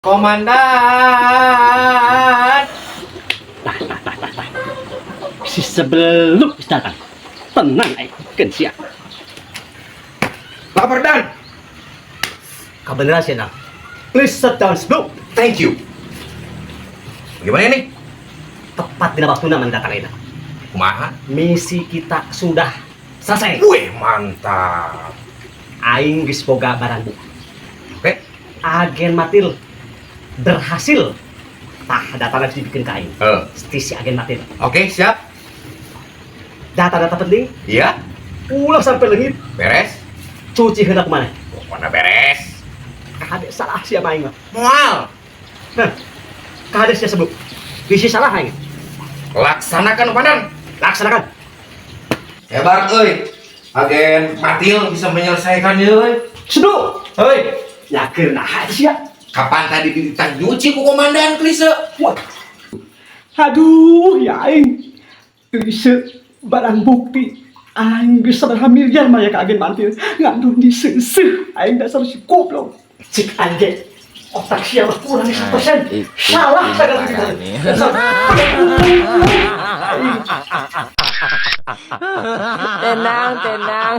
Komandan. Tah, tah, tah, tah, tah. Si sebelum datang. Tenang, aing keun sia. Lapor, Dan. Kabeneran sih, Nang. Please sit down, sebelum. Thank you. Bagaimana ini? Tepat di waktu mana datang ini. Kumaha? Misi kita sudah selesai. Wih, mantap. Aing geus boga barang bukti. Oke. Agen Matil berhasil. Tah, data lagi dibikin ke aing. Eh. Si agen Matil. Oke, siap. Data-data penting Iya, ulah sampai leungit. Beres. Cuci heula kumaha? Pokoknya beres. Kade salah sia aing mah. Moal. Hah. Kade sia sebelum. Bisi salah aing. Laksanakan, Komandan. Laksanakan. Hebat, euy. Agen Matil bisa menyelesaikan euy. Sedu. Hei, Yakeun nah sia. Kapan tadi dititah nyuci ku komandan klise? Wah. Aduh, ya aing. Klise barang bukti. Aing geus sabaraha miliar mah ya ka agen Mantil. Ngandung diseuseuh. Aing dasar si goblok. Cik anjing. Otak sia mah kurang 1%. Itu Salah sagala ini. Dasar. Aing. Tenang, tenang.